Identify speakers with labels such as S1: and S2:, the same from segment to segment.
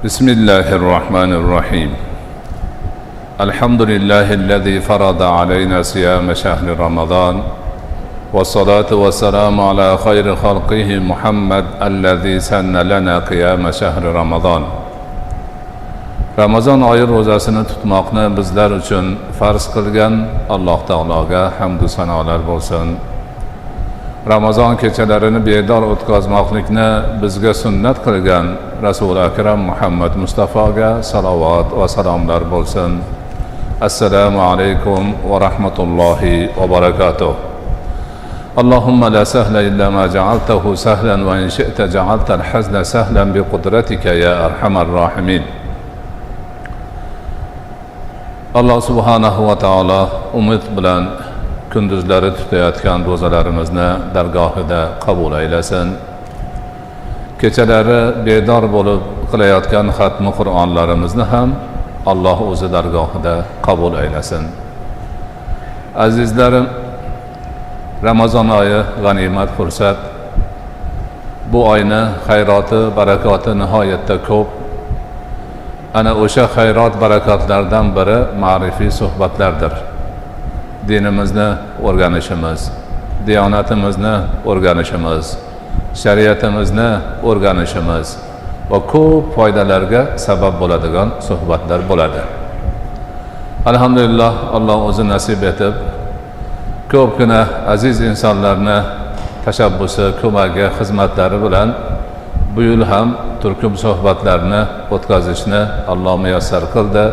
S1: بسم الله الرحمن الرحيم. الحمد لله الذي فرض علينا صيام شهر رمضان، والصلاة والسلام على خير خلقه محمد الذي سن لنا قيام شهر رمضان. Ramazon oyi ro'zasini tutmoqni bizlar uchun farz qilgan Alloh taologa hamdu sanolar bo'lsin. Ramazon kechalarini bedor o'tkazmoqlikni bizga sunnat qilgan Rasuli akram Muhammad Mustafoga salovat va salomlar bo'lsin. Assalomu alaykum va rahmatullohi va barakatuh. اللهم لا سهل إلا ما جعلته سهلا وإن شئت جعلت الحزن سهلا بقدرتك يا أرحم الراحمين. Alloh subhanahu va taolo umid bilan kunduzlari tutayotgan ro'zalarimizni dargohida qabul aylasin. Kechalari bedor bo'lib qilayotgan xatmi Qur'onlarimizni ham Alloh o'zi dargohida qabul aylasin. Azizlarim, Ramazon oyi g'animat fursat. Bu oyni xayroti, barakoti nihoyatda ko'p. Ana o'sha xayrot barakotlardan biri ma'rifiy suhbatlardir. Dinimizni o'rganishimiz, diyonatimizni o'rganishimiz, shariatimizni o'rganishimiz va ko'p foydalarga sabab bo'ladigan suhbatlar bo'ladi. Alhamdulillah, Alloh o'zi nasib etib, ko'pgina aziz insonlarni tashabbusi, ko'magi, xizmatlari bilan bu yil ham turkum suhbatlarni o'tkazishni Alloh muyassar qildi.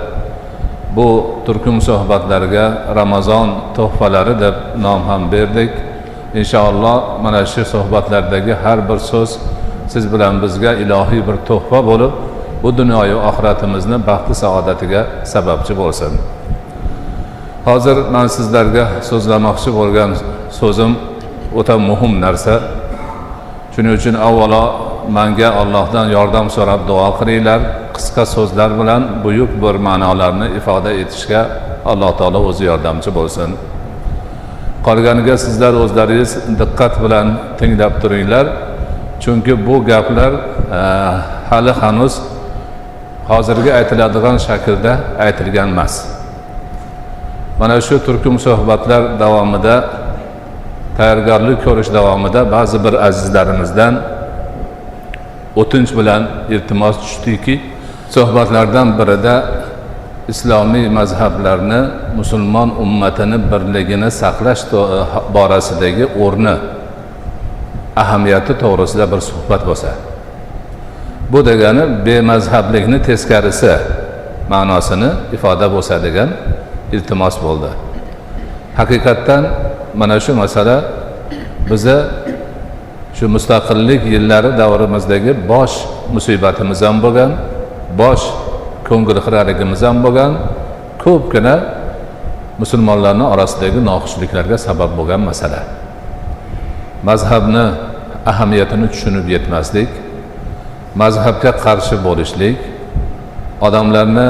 S1: Bu turkum suhbatlarga Ramazon tuhfalari deb nom ham berdik. Inshaalloh mana shu suhbatlardagi har bir so'z siz bilan bizga ilohiy bir tuhfa bo'lib, bu dunyoyu oxiratimizni baxti saodatiga sababchi bo'lsin. Hozir men sizlarga so'zlamoqchi bo'lgan so'zim o'ta muhim narsa. Shuning uchun avvalo menga Allohdan yordam so'rab duo qilinglar. Qisqa so'zlar bilan buyuk bir ma'nolarni ifoda etishga Alloh taolo o'zi yordamchi bo'lsin. Qolganiga sizlar o'zlaringiz diqqat bilan tinglab turinglar. Chunki bu gaplar hali hanuz hozirgi aytiladigan shaklda aytilgan emas. Mana shu turkum suhbatlar davomida, tayyorgarlik ko'rish davomida ba'zi bir azizlarimizdan o'tinch bilan iltimos tushdiki, suhbatlardan birida islomiy mazhablarni musulmon ummatini birligini saqlash borasidagi o'rni, ahamiyati to'g'risida bir suhbat bo'lsa. Bu degani bemazhablikni teskarisi ma'nosini ifoda bo'lsa degan iltimos bo'ldi. Haqiqatdan mana shu masala biza shu mustaqillik yillari davrimizdagi bosh musibatimiz ham bo'lgan, bosh ko'ngilxiraligimiz ham bo'lgan, ko'pgina musulmonlarning orasidagi noxushliklarga sabab bo'lgan masala. Mazhabni ahamiyatini tushunib yetmaslik, mazhabga qarshi bo'lishlik, odamlarni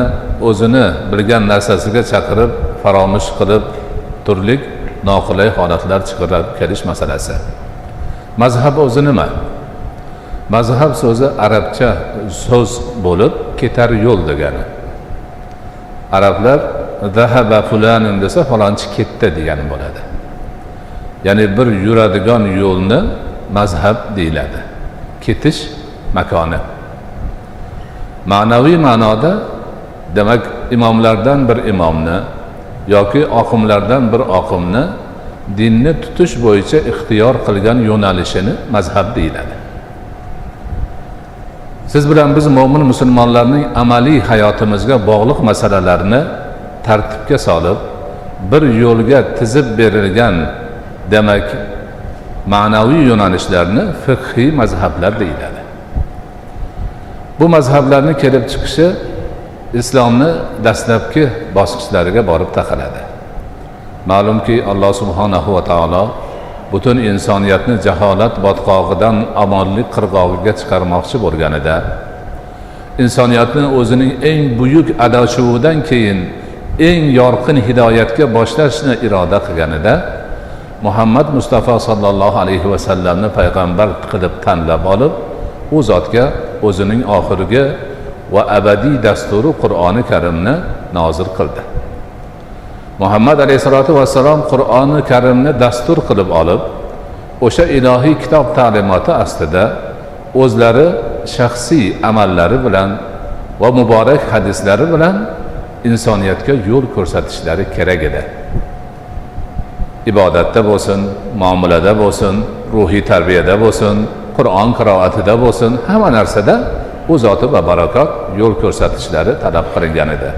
S1: o'zini bilgan narsasiga chaqirib, faromush qilib turli noqulay holatlar chiqarib kelish masalasi. Mazhab o'zi nima? Mazhab so'zi arabcha so'z bo'lib, ketar yo'l degani. Arablar zahaba fulanun desa falonchi ketdi degani bo'ladi. Ya'ni bir yuradigan yo'lni mazhab deyiladi. Ketish makoni. Ma'naviy ma'noda demak imomlardan bir imomni yoki oqimlardan bir oqimni dinni tutish bo'yicha ixtiyor qilgan yo'nalishini mazhab deyiladi. Siz bilan biz mo'min musulmonlarning amaliy hayotimizga bog'liq masalalarni tartibga solib, bir yo'lga tizib berilgan demak ma'naviy yo'nalishlarni fiqhiy mazhablar deyiladi. Bu mazhablarning kelib chiqishi islomni dastlabki bosqichlariga borib taqaladi. Ma'lumki, Alloh subhanahu va taolo butun insoniyatni jaholat botqog'idan omonlik qirg'og'iga chiqarmoqchi bo'lganida, insoniyatni o'zining eng buyuk adashuvidan keyin eng yorqin hidoyatga boshlashni iroda qilganida, Muhammad Mustafa sallallohu alayhi va sallamni payg'ambar qilib tanlab olib, u zotga o'zining oxirgi va abadiy dasturi Qur'oni Karimni nozil qildi. Muhammad alayhisolatu vassalom Qur'oni Karimni dastur qilib olib, o'sha ilohiy kitob ta'limoti ostida o'zlari shaxsiy amallari bilan va muborak hadislari bilan insoniyatga yo'l ko'rsatishlari kerak edi. Ibodatda bo'lsin, muomalada bo'lsin, ruhiy tarbiyada bo'lsin, Qur'on qiroatida bo'lsin, hamma narsada u zoti va barakot yo'l ko'rsatishlari talab qilingan edi.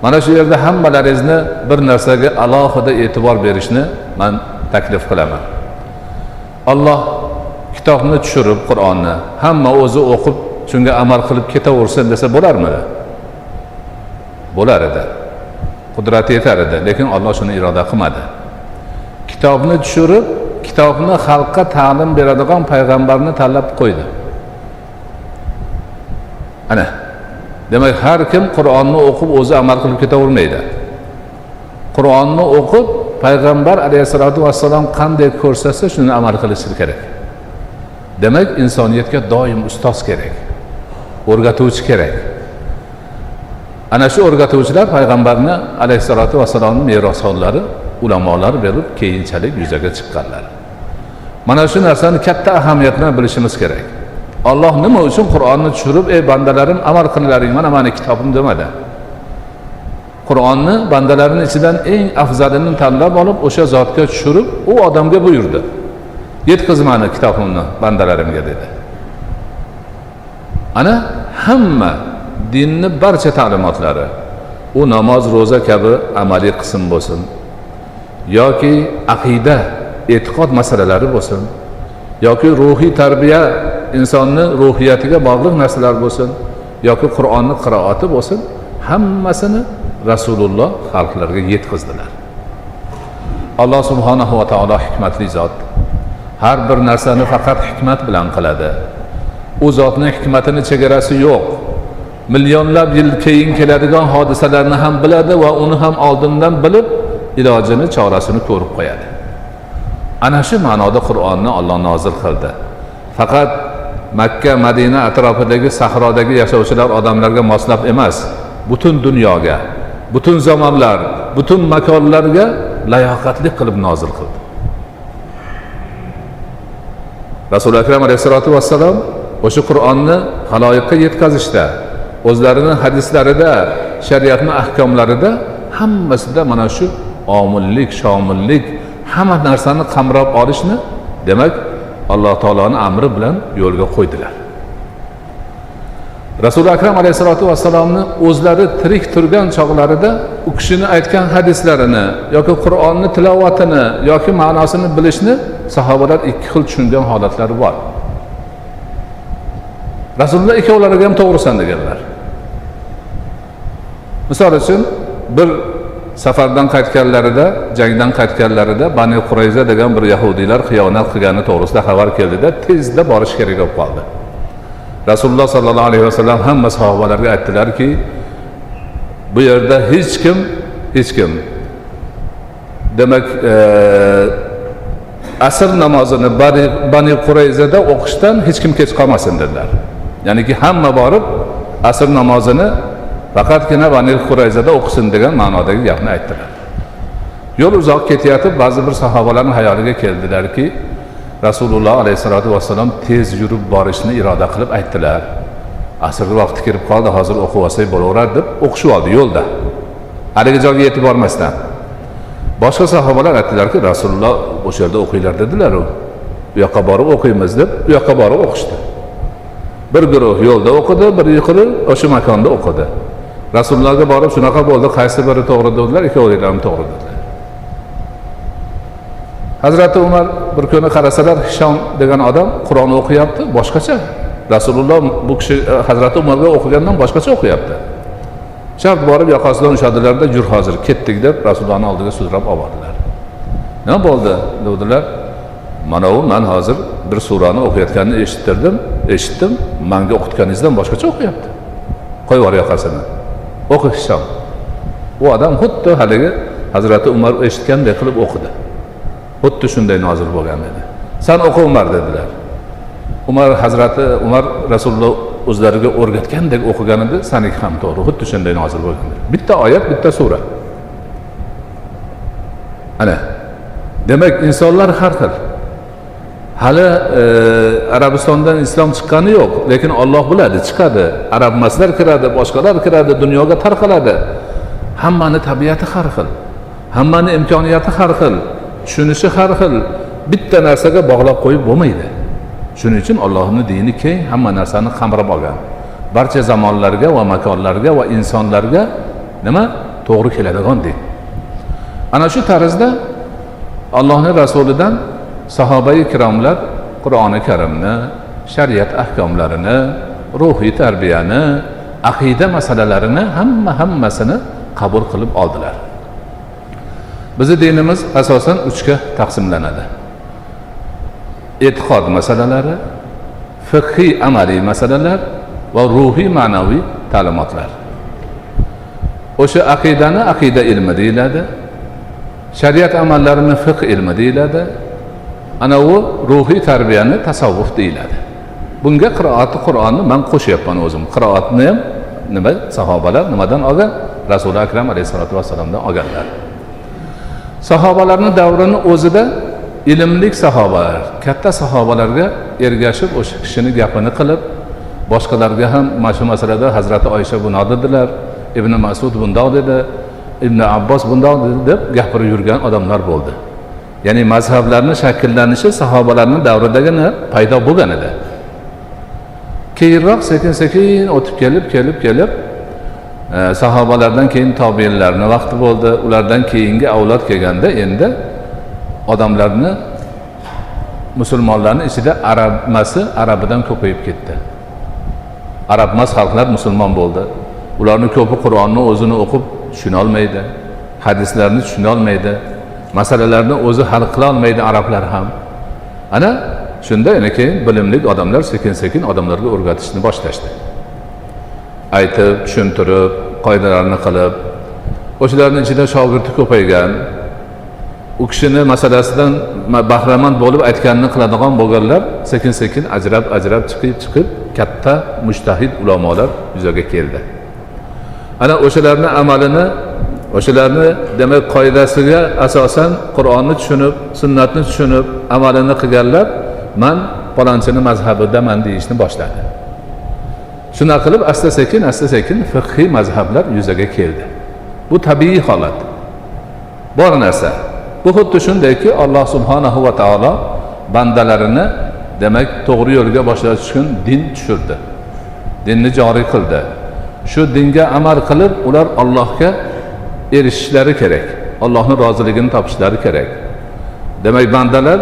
S1: Mana shu yerda hammalaringizni bir narsaga alohida e'tibor berishni men taklif qilaman. Alloh kitobni tushirib, Qur'onni hamma o'zi o'qib, shunga amal qilib ketaversin desa bo'larmidi? Bo'lar edi. Qudrati yetar edi, lekin Alloh shuni iroda qilmadi. Kitobni tushirib, kitobni xalqqa ta'lim beradigan payg'ambarni tanlab qo'ydi. Ana, demak har kim Qur'onni o'qib o'zi amal qilib ketavermaydi. Qur'onni o'qib payg'ambar alayhisolatu vassalom qanday ko'rsatsa shuni amal qilishi kerak. Demak, insoniyatga doim ustoz kerak, o'rgatuvchi kerak. Ana shu o'rgatuvchilar payg'ambarni alayhisolatu vassalomning merosxo'rlari, ulamolar berib keyinchalik yuzaga chiqqanlar. Mana shu narsani katta ahamiyat bilan bilishimiz kerak. Alloh nima uchun Qur'onni tushirib, ey bandalarim amal qilinglaring, mana meni kitobim demadi. Qur'onni bandalarining ichidan eng afzalini tanlab olib, o'sha zotga tushirib, u odamga buyurdi. Yetkiz meni kitobimni bandalarimga dedi. Ana hamma dinni barcha ta'limotlari, u namoz, ro'za kabi amaliy qism bo'lsin yoki aqida, e'tiqod masalalari bo'lsin yoki ruhiy tarbiya, insonni ruhiyatiga bog'liq narsalar bo'lsin yoki Qur'onni qiroati bo'lsin, hammasini Rasululloh xalqlarga yetkazdilar. Alloh subhanahu va taolo hikmatli zot. Har bir narsani faqat hikmat bilan qiladi. U zotning hikmatini chegarasi yo'q. Millionlab yil keyin keladigan hodisalarni ham biladi va uni ham oldindan bilib, ilojini, chorasini ko'rib qo'yadi. Ana shu ma'noda Qur'onni Alloh nozil qildi. Faqat Makka, Madina atrofidagi sahrodagi yashovchilar odamlarga moslab emas, butun dunyoga, butun zamonlar, butun makonlarga layoqatli qilib nozil qildi. Rasuli Akram alayhisolatu vassalom o'sha Qur'onni xaloyiqqa yetkazishda, o'zlarining hadislarida, shariatning ahkomlarida hammasida mana shu omillik, shomillik, hamma narsani qamrab olishni, demak, Alloh taoloning amri bilan yo'lga qo'ydilar. Rasuli Akram alayhisolatu vassalomni o'zlari tirik turgan chog'larida u kishini aytgan hadislarini yoki Qur'onni tilovatini yoki ma'nosini bilishni sahobalar ikki xil tushungan holatlari bor. Rasululloh ikkovlariga ham to'g'risan deganlar. Misol uchun bir safardan qaytganlarida, jangdan qaytganlarida Bani Qurayza degan bir yahudiylar xiyonat qilgani to'g'risida xabar keldida, tezda borish kerak bo'lib qoldi. Rasululloh sallallohu alayhi vasallam hamma sahobalarga aytdilarki, bu yerda hech kim demak asr namozini Bani Qurayzada o'qishdan hech kim kech qolmasin dedilar. Ya'niki hamma borib asr namozini faqatgina Bani Qurayzada o'qisin degan ma'nodagi gapni aytdilar. Yo'l uzoq ketayotib ba'zi bir sahobalarning hayoliga keldilarki, Rasululloh alayhisolatu vassalom tez yurib borishni iroda qilib aytdilar. Asr vaqti kirib qoldi, hozir o'qib olsak bo'laveradi deb o'qishib oldi yo'lda. Haligi joyga yetib bormasdan. Boshqa sahobalar aytdilarki, Rasululloh o'sha yerda o'qinglar dedilar u. U yoqqa borib o'qiymiz deb, u yoqqa borib o'qishdi. Bir guruh yo'lda o'qidi, bir guruh o'sha makonda o'qidi. Rasulullohga borib shunaqa bo'ldi, qaysi biri to'g'ri dedilar, ikkovlari ham to'g'ri dedilar. Hazrati Umar bir kuni qarasalar Hishom degan odam Qur'on o'qiyapti, boshqacha. Rasululloh bu kishi Hazrati Umarga o'qigandan boshqacha o'qiyapti. Shart borib yoqasidan ushladilarda, "Yur hozir ketdik" deb Rasulullohning oldiga sudrab oldilar. Nima bo'ldi? Dedilar. Mana u men hozir bir surani o'qiyotganini eshitdim, menga o'qitganingizdan boshqacha o'qiyapti. Qo'yib yubor yoqasini. O'qi Hishom. U odam xuddi haligi Hazrati Umar eshitganday qilib o'qidi. Xuddi shunday nozil bo'lgan dedi. Sen o'qi Umar dedilar. Umar Hazrati Umar Rasululloh o'zlariga o'rgatgandek o'qiganida saniki ham to'g'ri, xuddi shunday nozil bo'lgan. Bitta oyat, bitta sura. Ana, demak insonlar har xil. Hali Arabistondan islom chiqqani yo'q, lekin Alloh biladi, chiqadi. Arabmaslar kiradi, boshqalar kiradi, dunyoga tarqaladi. Hammani tabiati har xil, hammani imkoniyati har xil, tushunishi har xil. Bitta narsaga bog'lab qo'yib bo'lmaydi. Shuning uchun Allohning dini keng, hamma narsani qamrab olgan. Barcha zamonlarga va makonlarga va insonlarga nima to'g'ri keladigan din. Ana shu tarzda Allohning rasulidan sahobai kiromlar Qur'oni Karimni, shariat ahkomlarini, ruhiy tarbiyani, aqida masalalarini hammasini qabul qilib oldilar. Bizning dinimiz asosan uchga taqsimlanadi. E'tiqod masalalari, fiqhiy amaliy masalalar va ruhiy ma'naviy ta'limotlar. O'sha aqidani aqida ilmi deyiladi, shariat amallarini fiqh ilmi deyiladi, ana u ruhiy tarbiyani tasavvuf deyiladi. Bunga qiroati Qur'onni men qo'shyapman o'zim. Qiroatni ham nima sahobalar nimadan olgan? Rasuli Akram alayhisolatu vassalomdan olganlar. Sahobalarning davrini o'zida ilmlik sahobalar, katta sahobalarga ergashib o'sha kishini gapini qilib, boshqalarga ham mana shu masalada Hazrati Oysha bundoq dedilar, Ibn Mas'ud bundoq dedi, Ibn Abbos bundoq dedi deb gapirib yurgan odamlar bo'ldi. Ya'ni mazhablarning shakllanishi sahobalarning davridagina paydo bo'lgan edi. Keyinroq sekin-sekin o'tib kelib sahobalardan keyin tobiinlarning vaqti bo'ldi. Ulardan keyingi avlod kelganda endi odamlarni, musulmonlarning ichida arabmasi arabidan ko'payib ketdi. Arabmas xalqlar musulmon bo'ldi. Ularning ko'pi Qur'onni o'zini o'qib tushuna olmaydi, hadislarni tushuna olmaydi, masalalarni o'zi hal qila olmaydi arablar ham. Ana shunda yana keyin bilimli odamlar sekin-sekin odamlarga o'rgatishni boshlashdi. Aytib, tushuntirib, qoidalarni qilib, o'shalarning ichida shogirdi ko'paygan, u kishini masalasidan bahramand bo'lib aytganini qiladigan bo'lganlar sekin-sekin ajrab chiqib katta mujtahid ulamolar yuzaga keldi. Ana o'shalarni amalini, o'shalarni demak qoidasiga asosan Qur'onni tushunib, sunnatni tushunib, amalini qilganlar man palonchini mazhabidaman deyishni boshladi. Shuna qilib asta-sekin fiqhiy mazhablar yuzaga keldi. Bu tabiiy holat. Bor narsa. Bu xuddi shundayki Alloh subhanahu va taolo bandalarini demak to'g'ri yo'lga boshlash uchun din tushirdi. Dinni joriy qildi. Shu dinga amal qilib ular Allohga erishishlari kerak. Allohning roziligini topishlari kerak. Demak bandalar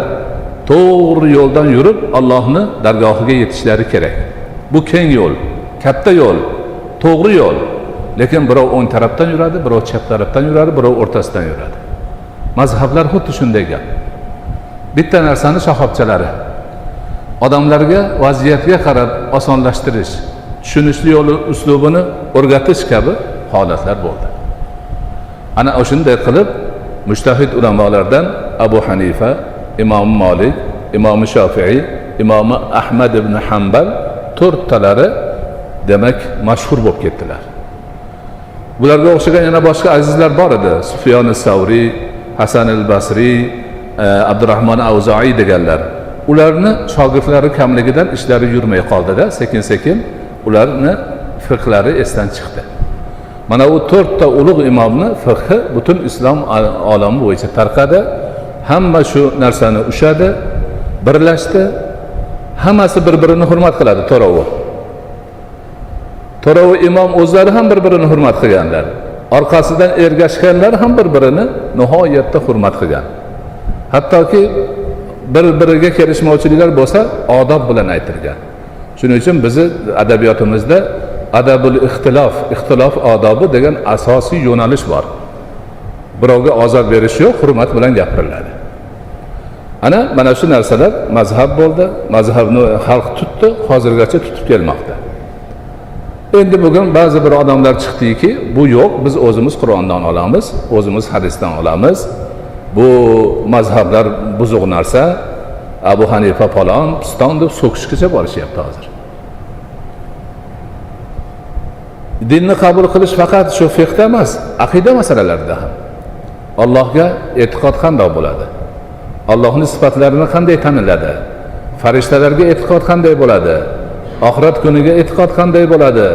S1: to'g'ri yo'ldan yurib Allohning dargohiga yetishlari kerak. Bu keng yo'l, katta yo'l, to'g'ri yo'l. Lekin birov o'ng tarafdan yuradi, birov chap tarafdan yuradi, birov o'rtasidan yuradi. Mazhablar xuddi shunday gap. Bitta narsani shoxobchalari. Odamlarga vaziyatga qarab osonlashtirish, tushunishli yo'li uslubini o'rgatish kabi holatlar bo'ldi. Ana o'shunday qilib mujtahid ulamolardan Abu Hanifa, Imom Malik, Imom Shofiiy, Imom Ahmad ibn Hanbal to'rttalari demak mashhur bo'lib ketdilar. Bularga o'xshagan yana boshqa azizlar bor edi. Sufyon as-Savriy, Hasan al-Basri, Abdurrahmon Avzoiy deganlar. Ularni shogirdlari kamligidan ishlari yurmay qoldi-da, sekin-sekin ularni fiqhlari esdan chiqdi. Mana u to'rtta ulug' imomni fiqhi butun islom olami bo'yicha tarqadi. Hamma shu narsani ushadi, birlashdi. Hammasi bir-birini hurmat qiladi to'rovi. To'rovi imom o'zlari ham bir-birini hurmat qilganlar. Orqasidan ergashganlar ham bir-birini nihoyatda hurmat qilgan. Hattoki bir-biriga kelishmovchiliklar bo'lsa, odob bilan aytilgan. Shuning uchun bizni adabiyotimizda adabul ixtilof, ixtilof odobi degan asosiy yo'nalish bor. Birovga ozor berish yo'q, hurmat bilan gapiriladi. Ana mana shu narsalar mazhab bo'ldi, mazhabni xalq tutdi, hozirgacha tutib kelmoqda. Endi bugun ba'zi bir odamlar chiqdiki, bu yo'q, biz o'zimiz Qur'ondan olamiz, o'zimiz hadisdan olamiz. Bu mazhablar buzuq narsa, Abu Hanifa falon, piston deb so'kishgacha borishyapti hozir. Dinni qabul qilish faqat shu fiqhda emas, aqida masalalarida ham. Allohga e'tiqod qanday bo'ladi? Allohning sifatlarini qanday taniladi? Farishtalarga e'tiqod qanday bo'ladi? Oxirat kuniga e'tiqod qanday bo'ladi?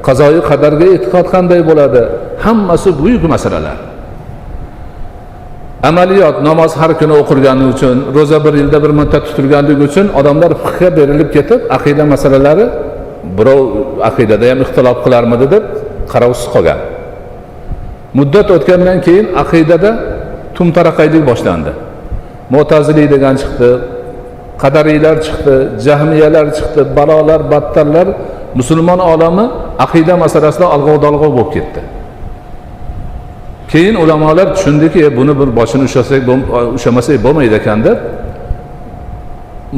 S1: Qazoyi qadarga e'tiqod qanday bo'ladi? Hammasi buyuk masalalar. Amaliyot, namoz har kuni o'qilgani uchun, ro'za bir yilda bir marta tutilganligi uchun odamlar fiqhga berilib ketib, aqida masalalari birov aqidada ham ixtilof qilarmidi deb qarovsiz qolgan. Muddat o'tgandan keyin aqidada tumtaraqaylik boshlandi. Mu'tazili degan chiqdi, qadariylar chiqdi, jahmiyalar chiqdi, balolar, battarlar, musulmon olami aqida masalasida alg'ov-dalg'ov bo'lib ketdi. Keyin ulamolar tushundiki, buni bir boshini ushlasak, ushlamasak bo'lmaydi ekan deb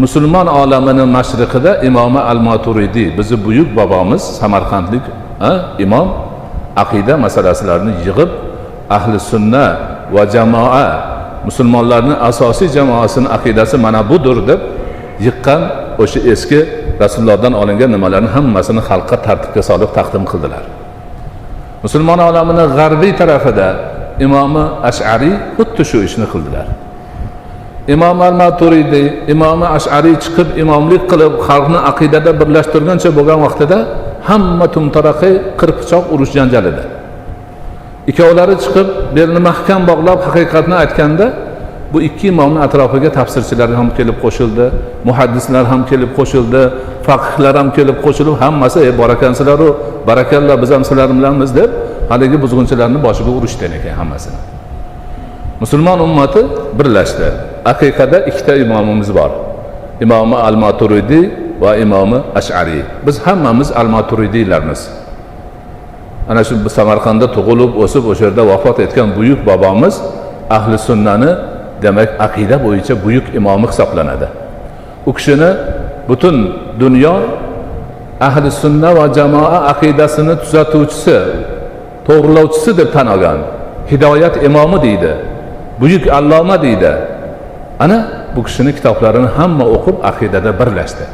S1: musulmon olamini mashriqida Imomi al-Maturidiy, bizi buyuk bobomiz, samarqandlik imom aqida masalalarini yig'ib, ahli sunna va jamoa, musulmonlarning asosiy jamoasining aqidasi mana budur deb yiqqan o'sha eski Rasulullohdan olingan nimalarni hammasini xalqqa tartibga solib taqdim qildilar. Musulmon olamini g'arbiy tarafida Imomi Ash'ariy xuddi shu ishni qildilar. Imom al-Maturidiy, Imomi Ash'ariy chiqib imomlik qilib xalqni aqidada birlashtirguncha bo'lgan vaqtida hamma tumtaraqi qirpichoq urush janjalida. Ikkovlari chiqib belni mahkam bog'lab haqiqatni aytganda bu ikki imomning atrofiga tafsirchilar ham kelib qo'shildi, muhaddislar ham kelib qo'shildi, faqihlar ham kelib qo'shilib, hammasi bor ekansizlar-u, barakalla, biz ham sizlar bilanmiz deb haligi buzg'unchilarni boshiga urishdi ekan hammasini. Musulmon ummati birlashdi. Haqiqatda ikkita imomimiz bor. Imomi al-Maturidiy va Imomi Ash'ariy. Biz hammamiz al-Maturidiylarmiz. Ana shu Samarqandda tug'ilib, o'sib, o'sha yerda vafot etgan buyuk bobomiz ahli sunnani demak aqida bo'yicha buyuk imomi hisoblanadi. U kishini butun dunyo ahli sunna va jamoa aqidasini tuzatuvchisi, to'g'rilovchisi deb tan olgan. Hidoyat imomi deydi, buyuk alloma deydi. Ana bu kishining kitoblarini hamma o'qib aqidada birlashdi.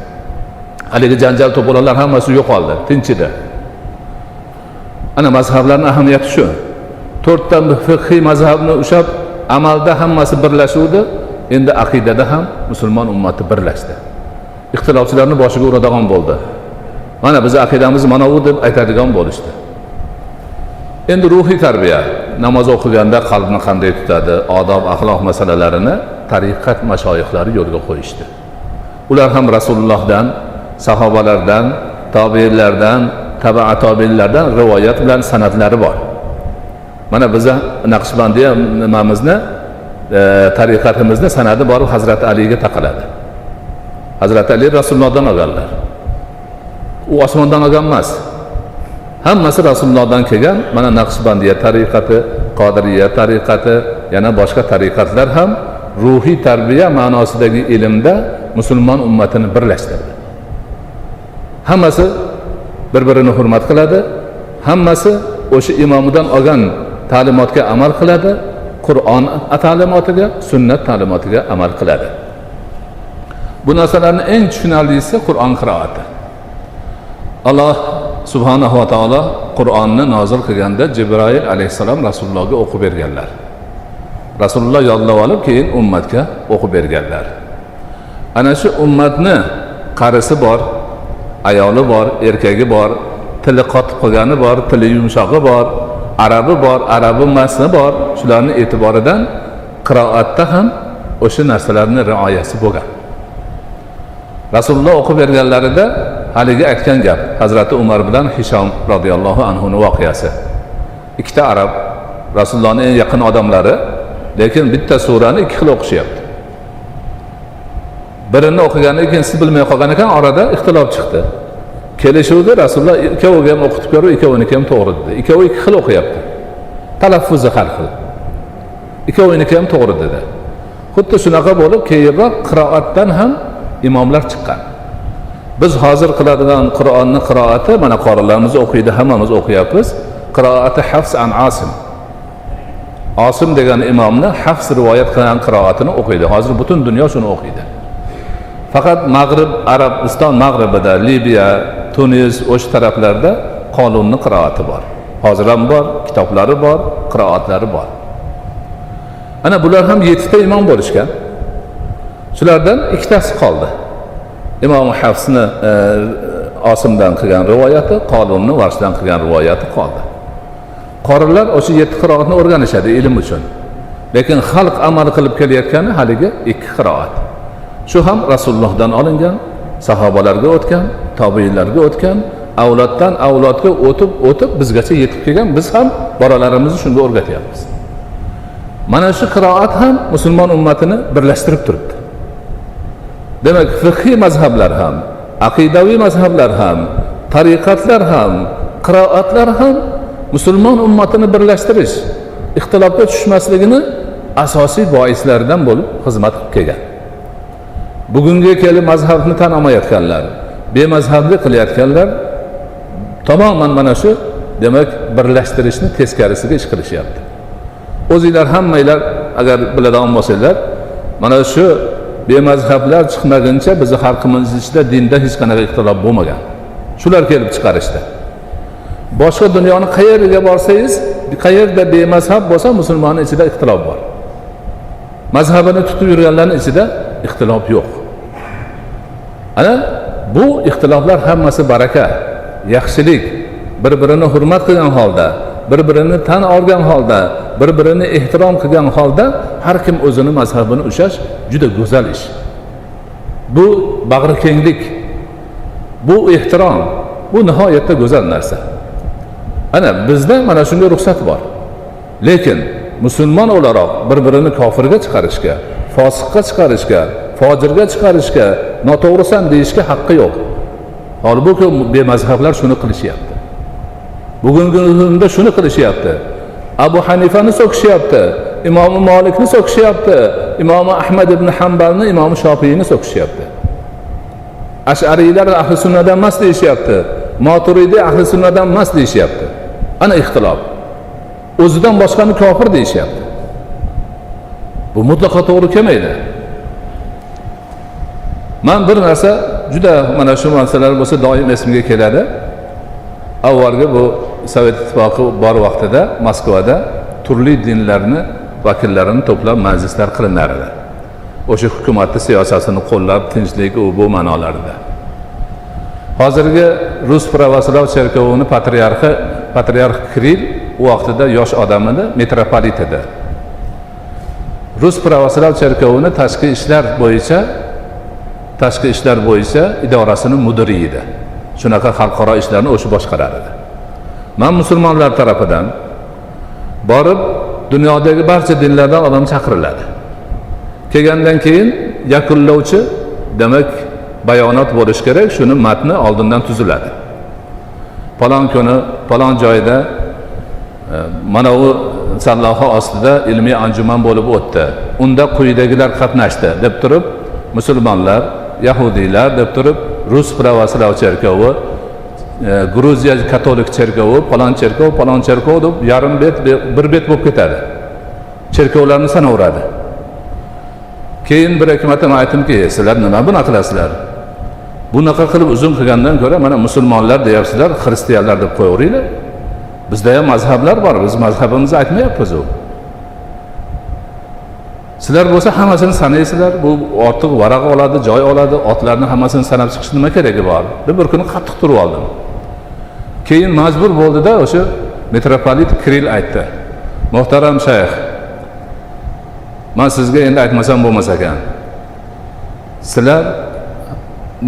S1: Haligi janjal to'polonlar hammasi yo'qoldi, tinchidi. Ana mazhablarning ahamiyati shu. To'rtta fiqhiy mazhabni ushlab amalda hammasi birlashuvdi, endi aqidada ham musulmon ummati birlashdi. Ixtilofchilarni boshiga uradigan bo'ldi. Mana biz aqidamiz mana bu deb aytadigan bo'lishdi. Endi ruhiy tarbiya, namoz o'qiganda qalbni qanday tutadi, odob, axloq masalalarini tariqat mashoyixlari yo'lga qo'yishdi. Ular ham Rasulullohdan, sahobalardan, tobiinlardan, tabi'a tobiinlardan rivoyat bilan sanadlari bor. Mana biza Naqshbandiya nimamizni, tariqatimizni sanadi borib Hazrati Aliga taqaladi. Hazrati Ali Rasulullohdan olganlar. U osmondan olgan emas. Hammasi Rasulullohdan kelgan. Mana Naqshbandiya tariqati, Qodiriya tariqati, yana boshqa tariqatlar ham ruhiy tarbiya ma'nosidagi ilmda musulmon ummatini birlashtirdi. Hammasi bir-birini hurmat qiladi, hammasi o'sha imomidan olgan ta'limotga amal qiladi, Qur'on ta'limotiga, sunnat ta'limotiga amal qiladi. Bu narsalarning eng tushunarlisi Qur'on qiroati. Alloh subhanahu va taolo Qur'onni nozil qilganda Jibroil alayhissalom Rasulullohga o'qib berganlar. Rasululloh yodlab olib keyin ummatga o'qib berganlar. Ana shu ummatni qarisi bor, ayoli bor, erkagi bor, tili qotib qolgani bor, tili yumshog'i bor, arabi bor, arabi emasni bor. Shularning e'tiboridan qiroatda ham o'sha narsalarni rioyasi bo'lgan. Rasululloh o'qib berganlarida haligi aytgan gap Hazrati Umar bilan Hishom radhiyallohu anhu ning voqeasi. Ikkita arab Rasulullohning eng yaqin odamlari, lekin bitta surani ikki xil o'qishyapti. Birini o'qigani ikkinchisi bilmay qolgan ekan, orada ixtilof chiqdi. Kelishuvdi, Rasululloh ikkoviga ham o'qitib ko'rib, ikkoviniki ham to'g'ri dedi. Ikkovi ikki xil o'qiyapti. Talaffuzi har xil. Ikkoviniki ham to'g'ri dedi. Xuddi shunaqa bo'lib, keyinroq qiroatdan ham imomlar chiqqan. Biz hozir qiladigan Qur'onni qiroati, mana qorilarimiz o'qiydi, hammamiz o'qiyapmiz. Qiroati Hafs an Asim. Asim degan imomni Hafs rivoyat qilgan qiroatini o'qiydi. Hozir butun dunyo shuni o'qiydi. Faqat Mag'rib, Arabiston mag'ribida, Libiya, Tunis, o'sha taraflarda Qolunni qiroati bor. Hozir ham bor, kitoblari bor, qiroatlari bor. Ana bular ham 7 ta imom bo'lishgan. Shulardan ikkitasi qoldi. Imom Hafsni Osimdan qilgan rivoyati, Qolunni Varshdan qilgan rivoyati qoldi. Qorilar o'sha 7 qiroatni o'rganishadi ilm uchun. Lekin xalq amal qilib kelayotgani haligi 2 qiroat. Shu ham Rasulullohdan olingan, sahobalarga o'tgan, tobiinlarga o'tgan, avloddan avlodga o'tib o'tib bizgacha yetib kelgan. Biz ham bolalarimizni shunga o'rgatyapmiz. Mana shu qiroat ham musulmon ummatini birlashtirib turibdi. Demak, fiqhiy mazhablar ham, aqidaviy mazhablar ham, tariqatlar ham, qiroatlar ham musulmon ummatini birlashtirish, ixtilofga tushmasligini asosiy boislaridan bo'lib xizmat qilib kelgan. Bugunga kelib mazhabni tan olmayotganlar, bemazhablik qilayotganlar tamoman mana shu, demak, birlashtirishni teskarisiga ish qilishyapti. O'zinglar hammanglar agar biladigan bo'lsanglar, mana shu bemazhablar chiqmaguncha bizni xalqimiz ichida dinda hech qanaqa ixtilof bo'lmagan. Shular kelib chiqarishdi. Boshqa dunyoni qayeriga borsangiz, qayerda bemazhab bo'lsa, musulmonning ichida ixtilof bor. Mazhabini tutib yurganlarning ichida ixtilof yo'q. Ana bu ixtiloflar hammasi baraka, yaxshilik, bir-birini hurmat qilgan holda, bir-birini tan olgan holda, bir-birini ehtirom qilgan holda har kim o'zini mazhabini ushlash juda go'zal ish. Bu bag'rikenglik, bu ehtirom, bu nihoyatda go'zal narsa. Ana bizda mana shunga ruxsat bor. Lekin musulmon o'laroq bir-birini kofirga chiqarishga, fosiqqa chiqarishga, fojirga chiqarishga, noto'g'risan deyishga haqqi yo'q. Holbuki bemazhablar shuni qilishyapti. Bugungi kunda shuni qilishyapti. Abu Hanifani so'kishyapti, Imom Malikni so'kishyapti, Imom Ahmad ibn Hanbalni, Imom Shofiyni so'kishyapti. Ash'ariylar ahli sunnadan emas deyishyapti, Maturidiy ahli sunnadan emas deyishyapti. Ana ixtilof. O'zidan boshqani kofir deyishyapti. Bu mutlaqo to'g'ri kelmaydi. Men bir narsa juda mana shu masalalar bo'lsa doim esimga keladi. Avvalgi bu Sovet ittifoqi bor vaqtida Moskvada turli dinlarni vakillarini to'plab majlislar qilinar edi. O'sha hukumatning siyosatini qo'llab, tinchlik u bu ma'nolarida. Hozirgi Rus pravoslav cherkovini patriarxi, patriarx Kirill u vaqtida yosh odam edi, mitropolit edi. Rus pravoslav cherkovini tashqi ishlar bo'yicha idorasining mudiri edi. Shunaqa xalqaro ishlarni o'sha boshqarar edi. Men musulmonlar tarafidan borib dunyodagi barcha dinlardan odam chaqiriladi. Kelgandan keyin yakunlovchi, demak, bayonot bo'lish kerak, shuni matni oldindan tuziladi. Falon kuni, falon joyda mana u sarlavha ostida ilmiy anjuman bo'lib o'tdi. Unda quyidagilar qatnashdi deb turib, musulmonlar, yahudiylar deb turib, Rus pravoslav cherkovi, Gruziya katolik cherkovi, falon cherkov, falon cherkov deb yarim bet, bir bet bo'lib ketadi. Cherkovlarni sanaveradi. Keyin bir ikki marta men aytdimki, sizlar nima bunaqa qilasizlar? Bunaqa qilib uzun qilgandan ko'ra mana musulmonlar deyapsizlar, xristianlar deb qo'yaveringlar. Bizda ham mazhablar bor, biz mazhabimizni aytmayapmiz u. Sizlar bo'lsa hammasini sanaysizlar, bu ortiq varaq oladi, joy oladi, otlarni hammasini sanab chiqish nima keragi bor? Deb bir kuni qattiq turib oldim. Keyin majbur bo'ldida o'sha mitropolit Kirill aytdi. Muhtaram shayx, men sizga endi aytmasam bo'lmas ekan. Sizlar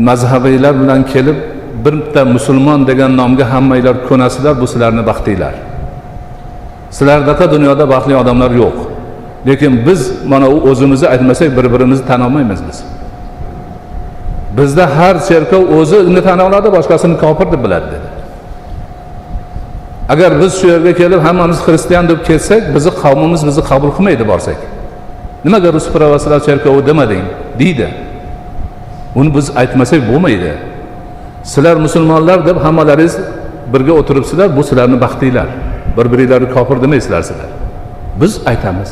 S1: mazhabiylar bilan kelib bitta musulmon degan nomga hammanglar ko'nasizlar, bu sizlarning baxtinglar. Sizlardaqa dunyoda baxtli odamlar yo'q. Lekin biz mana u o'zimizni aytmasak bir-birimizni tan olmaymiz biz. Bizda har cherkov o'zini tan oladi, boshqasini kofir deb biladi dedi. Agar biz shu yerga kelib hammamiz xristian deb kelsak, bizni qavmimiz bizni qabul qilmaydi borsak. Nimaga Rus pravoslav cherkovi demading deydi. Uni biz aytmasak bo'lmaydi. Sizlar musulmonlar deb hammalaringiz birga o'tiribsizlar, bu sizlarning baxtinglar. Bir-biringlarni kofir demaysizlar sizlar. Biz aytamiz.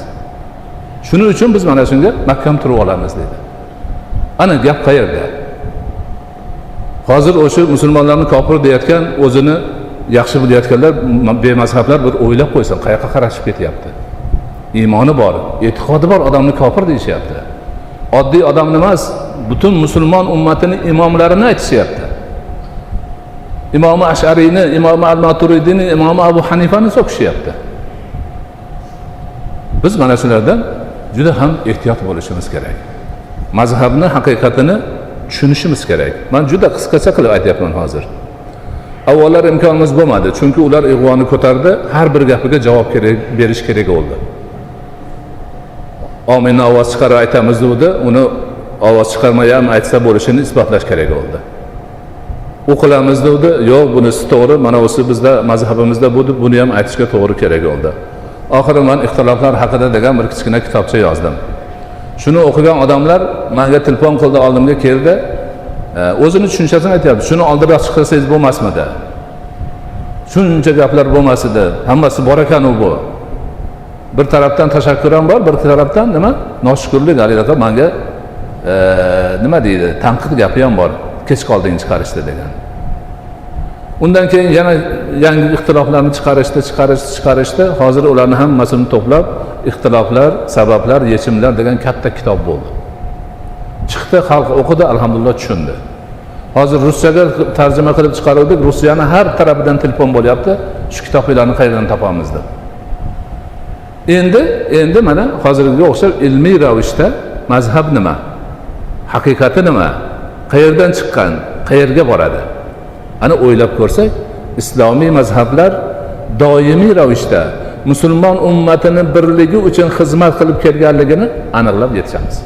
S1: Shuning uchun biz mana shunga mahkam turib olamiz dedi. Ana gap qayerda? Hozir o'sha musulmonlarni kofir deyotgan o'zini yaxshi bilayotganlar, bemazhablar bir o'ylab qo'ysin, qayoqqa qarashib ketyapti. Iymoni bor, e'tiqodi bor odamni kofir deyishyapti. Oddiy odamni emas, butun musulmon ummatini imomlarini aytishyapti. Imomi Ash'ariyni, Imomi Al-Maturidiyni, Imomi Abu Hanifani so'kishyapti. Biz mana shulardan juda ham ehtiyot bo'lishimiz kerak. Mazhabni haqiqatini tushunishimiz kerak. Men juda qisqacha qilib aytyapman hozir. Avvallar imkonimiz bo'lmadi, chunki ular ig'voni ko'tardi, har bir gapiga javob kerak berish kerak bo'ldi. Ominni ovoz chiqarib aytamiz dedi, uni ovoz chiqarmay ham aytsa bo'lishini isbotlash kerak bo'ldi. O'qilamiz dedi, yo'q, bunisi to'g'ri, mana o'si bizda mazhabimizda bu deb buni ham aytishga to'g'ri kerak bo'ldi. Oxiri men ixtiloflar haqida degan bir kichkina kitobcha yozdim. Shuni o'qigan odamlar menga telefon qildi, oldimga keldi. O'zini tushunchasini aytyapti. Shuni oldinroq chiqarsangiz bo'lmasmidi? Shuncha gaplar bo'lmas edi. Hammasi bor ekan u bu. Bir tarafdan tashakkur ham bor, bir tarafdan nima? Noshukurlik halidaqa menga nima deydi? Tanqid gapi ham bor. Kech qolding chiqarishda degan. Undan keyin yana yangi ixtiloflarni chiqarishdi. Hozir ularni hammasini to'plab ixtiloflar, sabablar, yechimlar degan katta kitob bo'ldi. Chiqdi, xalq o'qidi, alhamdulillah tushundi. Hozir ruschaga tarjima qilib chiqaruvdik. Rusiyani har tarafidan telefon bo'lyapti. Shu kitoblarni qayerdan topamiz deb. Endi mana hozirgiga o'xshab ilmiy ravishda mazhab nima? Haqiqati nima? Qayerdan chiqqan? Qayerga boradi? Ana o'ylab ko'rsak, islomiy mazhablar doimiy ravishda musulmon ummatini birligi uchun xizmat qilib kelganligini aniqlab yetishamiz.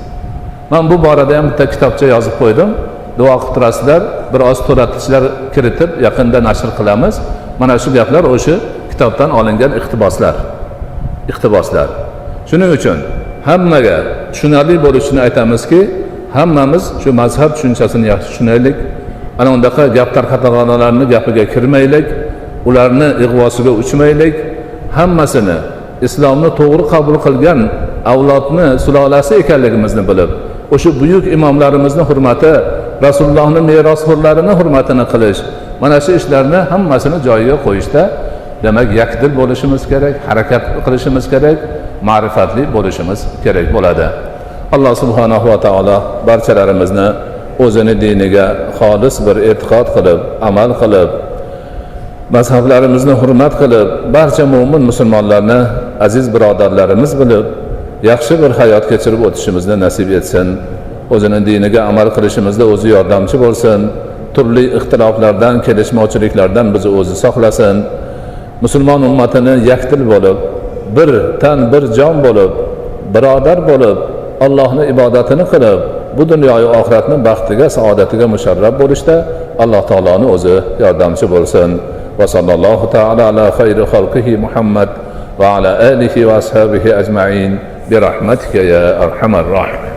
S1: Men bu borada ham bitta kitobcha yozib qo'ydim. Duo qilib turasizlar, biroz to'latishlar kiritib yaqinda nashr qilamiz. Mana shu gaplar o'sha kitobdan olingan iqtiboslar. Iqtiboslar. Shuning uchun hammaga tushunarli bo'lishini aytamizki, hammamiz shu mazhab tushunchasini yaxshi tushunaylik. Ana undaqa gap tarqatganlarning gapiga kirmaylik, ularni ig'vosiga uchmaylik. Hammasini islomni to'g'ri qabul qilgan avlodni sulolasi ekanligimizni bilib, o'sha buyuk imomlarimizni hurmati, Rasulullohning merosxo'rlarini hurmatini qilish, mana shu ishlarni hammasini joyiga qo'yishda demak yakdil bo'lishimiz kerak, harakat qilishimiz kerak, ma'rifatli bo'lishimiz kerak bo'ladi. Alloh subhanahu va taolo barchalarimizni o'zini diniga xolis bir e'tiqod qilib, amal qilib, mazhablarimizni hurmat qilib, barcha mo'min musulmonlarni aziz birodarlarimiz bilib, yaxshi bir hayot kechirib o'tishimizni nasib etsin. O'zini diniga amal qilishimizda o'zi yordamchi bo'lsin. Turli ixtiloflardan, kelishmovchiliklardan bizni o'zi saqlasin. Musulmon ummatini yakdil bo'lib, bir tan bir jon bo'lib, birodar bo'lib, Allohning ibodatini qilib, bu dunyoyu oxiratni baxtiga, saodatiga musharraf bo'lishda Alloh taoloni o'zi yordamchi bo'lsin. Va sallallohu taala ala xayri xalqihi Muhammad va ala alihi va ashabihi ajmain bi rahmatika ya arhamar rohimin.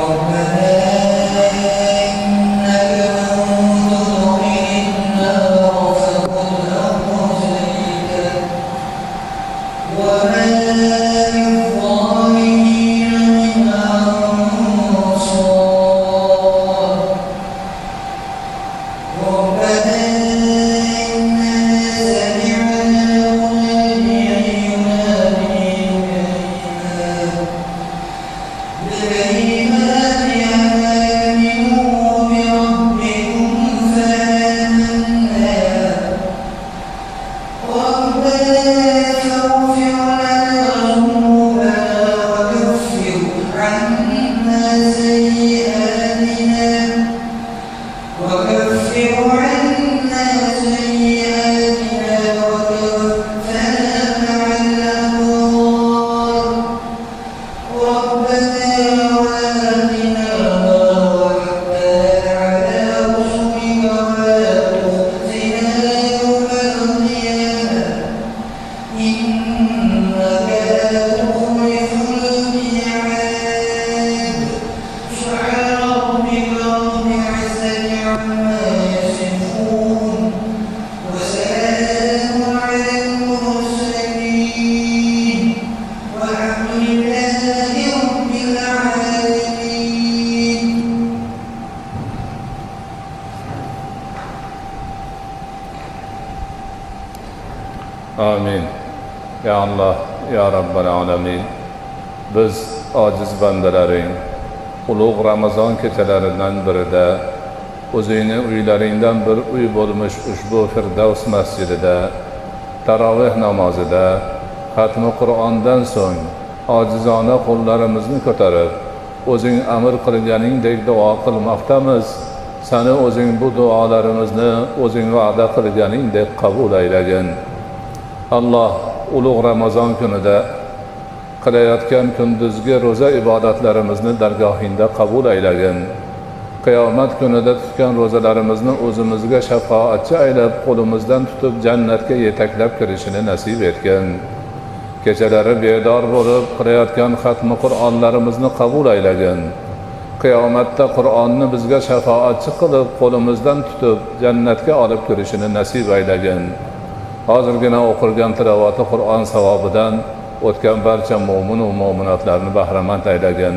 S2: ربنا لله رب العالمين.
S1: Amin. Ya Alloh, ya Rabbal alamin. Biz ojiz bandalaring ulug' Ramazon kechalaridan birida o'zingni uylaringdan bir uy bo'lmish ushbu Firdavs masjidida taroveh namozida xatmi Qur'ondan so'ng ojizona qo'llarimizni ko'tarib o'zing amr qilganingdek duo qilmoqdamiz. Sani o'zing bu duolarimizni o'zing va'da qilganingdek qabul aylagin. Alloh ulug' Ramazon kunida qilayotgan kunduzgi ro'za ibodatlarimizni dargohingda qabul aylagin. Qiyomat kunida tutgan ro'zalarimizni o'zimizga shafoatchi aylab, qo'limizdan tutib jannatga yetaklab kirishini nasib etgin. Kechalari bedor bo'lib qilayotgan xatmi Qur'onlarimizni qabul aylagin. Qiyomatda Qur'onni bizga shafoatchi qilib, qo'limizdan tutib jannatga olib kirishini nasib aylagin. Hozirgina o'qilgan tilovati Qur'on savobidan o'tgan barcha mo'min va mo'minotlarni bahramand aylagin.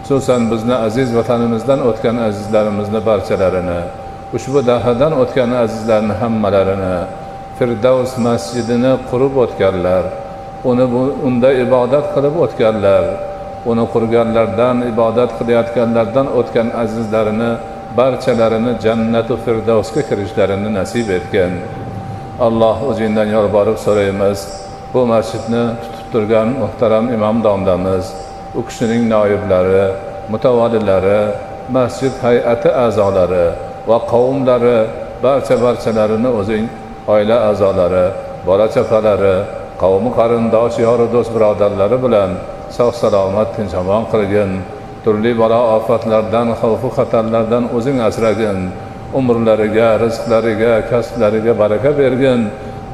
S1: Xususan bizni aziz vatanimizdan o'tgan azizlarimizni barchalarini, ushbu dahadan o'tgan azizlarni hammalarini, Firdavs masjidini qurib o'tganlar, unda ibodat qilib o'tganlar, uni qurganlardan, ibodat qilayotganlardan o'tgan azizlarini barchalarini jannatu firdavsga kirishlarini nasib etgin. Alloh o'zingdan yolborib so'raymiz, bu masjidni tutib turgan muhtaram imom domlamiz, u kishining noiblari, mutavallilari, masjid hay'ati a'zolari va qavmlari barchalarini o'zing oila a'zolari, bola chaqalari, qavmi qarindosh, yoru do'st birodarlari bilan sog' salomat tinch omon qilgin. Turli balo ofatlardan, xavfu xatarlardan o'zing asragin. Umrlariga, rizqlariga, kasblariga baraka bergin.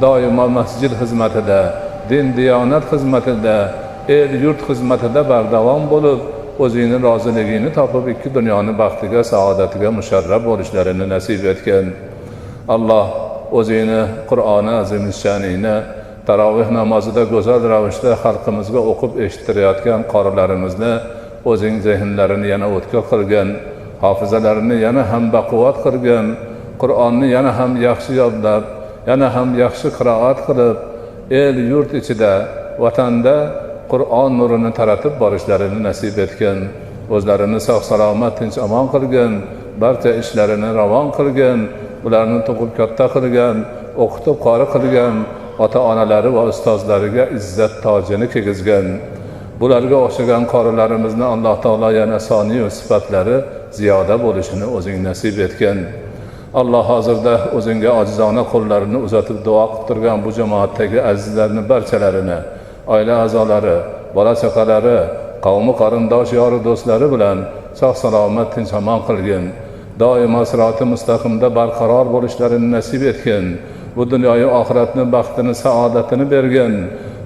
S1: Doimo masjid xizmatida, din diyonat xizmatida, el yurt xizmatida bardavom bo'lib, o'zingni roziligingni topib, ikki dunyoni baxtiga, saodatiga musharraf bo'lishlarini nasib etgin. Alloh o'zingni Qur'oni azimishshoningni taroveh namozida go'zal ravishda xalqimizga o'qib eshittirayotgan qorilarimizni o'zing zehnlarini yana o'tkir qilgin, hofizalarini yana ham baquvvat qilgin, Qur'onni yana ham yaxshi yodlab, yana ham yaxshi qiroat qilib, el yurt ichida, vatanda Qur'on nurini taratib borishlarini nasib etgin. O'zlarini sog' salomat tinch omon qilgin, barcha ishlarini ravon qilgin, ularni tug'ib katta qilgan, o'qitib qori qilgan ota-onalari va ustozlariga izzat tojini kiygizgan. Bularga o'xshagan qorilarimizni Alloh taolo yana soniy sifatlari ziyoda bo'lishini o'zing nasib etgin. Alloh hozirda o'zingga ojizona qo'llarini uzatib duo qilib turgan bu jamoatdagi azizlarni barchalarini, oila a'zolari, bola chaqalari, qavmi qarindosh, yoru do'stlari bilan sog' salomat tinch omon qilgin. Doimo siroti mustaqimda barqaror bo'lishlarini nasib etgin. Bu dunyoyu oxiratni baxtini, saodatini bergin.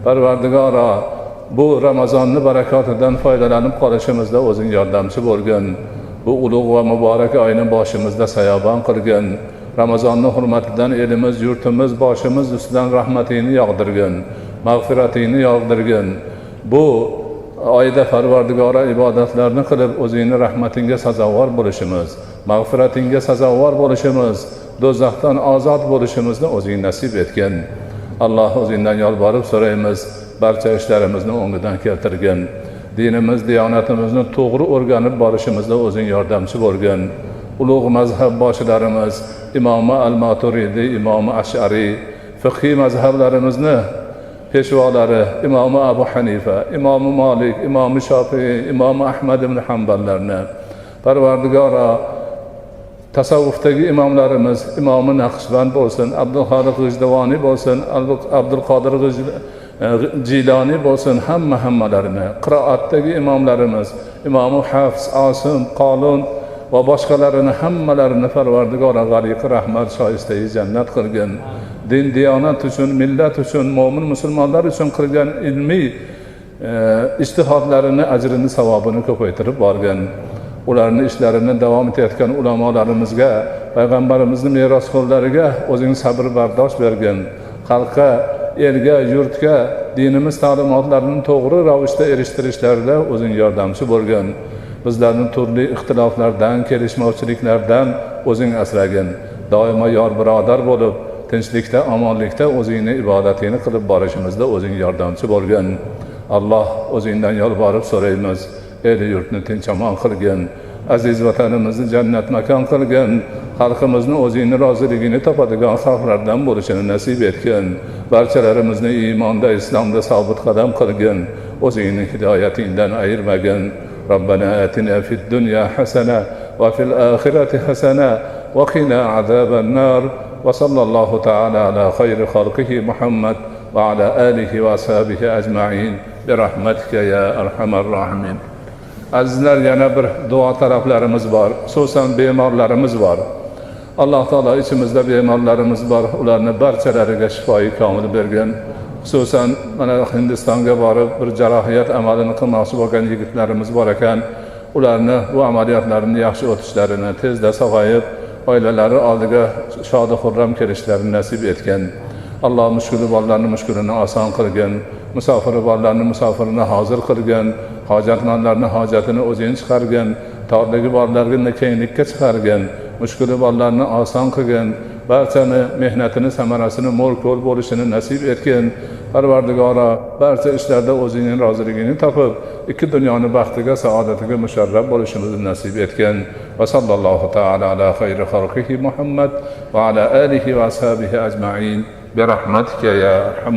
S1: Parvardigoro, bu Ramazonni barakotidan foydalanib qolishimizda o'zing yordamchi bo'lgin. Bu ulug' va muborak oyni boshimizda sayobon qilgin. Ramazonni hurmatidan elimiz, yurtimiz, boshimiz ustidan rahmatingni yog'dirgin, mag'firatingni yog'dirgin. Bu oyda Parvardigora ibodatlarni qilib o'zingni rahmatingga sazovor bo'lishimiz, mag'firatingga sazovor bo'lishimiz, do'zaxdan ozod bo'lishimizni o'zing nasib etgin. Alloh o'zingdan yolborib so'raymiz, barcha ishlarimizni o'ngidan keltirgin. Dinimiz, diyonatimizni to'g'ri o'rganib borishimizda o'zing yordamchi bo'lgin. Ulug' mazhab boshilarimiz, Imomi Al-Maturidi, Imomi Ash'ariy, fiqhiy mazhablarimizni peshvolari, Imomi Abu Hanifa, Imomi Malik, Imomi Shofiy, Imomi Ahmad ibn Hanballarni, Parvardigoro, tasavvufdagi imomlarimiz, Imomi Naqshband bo'lsin, Abdulxoliq G'ijduvoniy bo'lsin, Abdulqodir Jiloniy bo'lsin, hammalarini, qiroatdagi imomlarimiz, Imomi Hafs, Osim, Qolun va boshqalarini hammalarini Parvardigora g'ariqi rahmat, shoistai jannat qilgin. Din diyonat uchun, millat uchun, mo'min musulmonlar uchun qilgan ilmiy ijtihodlarini ajrini, savobini ko'paytirib borgin. Ularni ishlarini davom etayotgan ulamolarimizga, payg'ambarimizni merosxo'rlariga o'zing sabr bardosh bergin. Xalqqa elga, yurtga dinimiz ta'limotlarini to'g'ri ravishda erishtirishlarida o'zing yordamchi bo'lgin. Bizlarni turli ixtiloflardan, kelishmovchiliklardan o'zing asragin. Doimo yor birodar bo'lib, tinchlikda, omonlikda o'zingni ibodatingni qilib borishimizda o'zing yordamchi bo'lgin. Alloh, o'zingdan yolborib so'raymiz, el yurtni tinch omon qilgin, aziz vatanimizni jannat makon qilgin, xalqimizni o'zingni roziligingni topadigan xalqlardan bo'lishini nasib etgin, barchalarimizni iymonda, islomda sobit qadam qilgin, o'zingni hidoyatingdan ayirmagin. Robbana atina fid dunya hasana va fil oxirati hasana va qina azaban nar. Va sallallohu taala ala xayri xalqihi Muhammad va ala alihi va ashabihi ajmain bi rahmatika ya arhamar rohimin. Azizlar, yana bir duo talablarimiz bor, xususan bemorlarimiz bor. Alloh taolo ichimizda bemorlarimiz bor, ularni barchalariga shifoi komil bergin. Xususan mana Hindistonga borib bir jarrohiyat amalini qilmoqchi bo'lgan yigitlarimiz bor ekan, ularni bu amaliyotlarini yaxshi o'tishlarini, tezda sog'ayib oilalari oldiga shodi xurram kelishlarini nasib etgin. Alloh mushkuli borlarni mushkulini oson qilgin, musofiri borlarni musofirini hozir qilgin, hojatmandlarni hojatini o'zing chiqargin, torligi borlarni kenglikka chiqargin, mushkuli borlarni oson qilgin, barchani mehnatini samarasini mo'l ko'l bo'lishini nasib etgin. Parvardigoro, barcha ishlarda o'zingning roziligingni topib, ikki dunyoni baxtiga, saodatiga musharraf bo'lishimizni nasib etgin. Va sallallohu taala ala xayri xalqihi Muhammad va ala alihi va ashabihi ajmain bi rahmatika ya arhamar.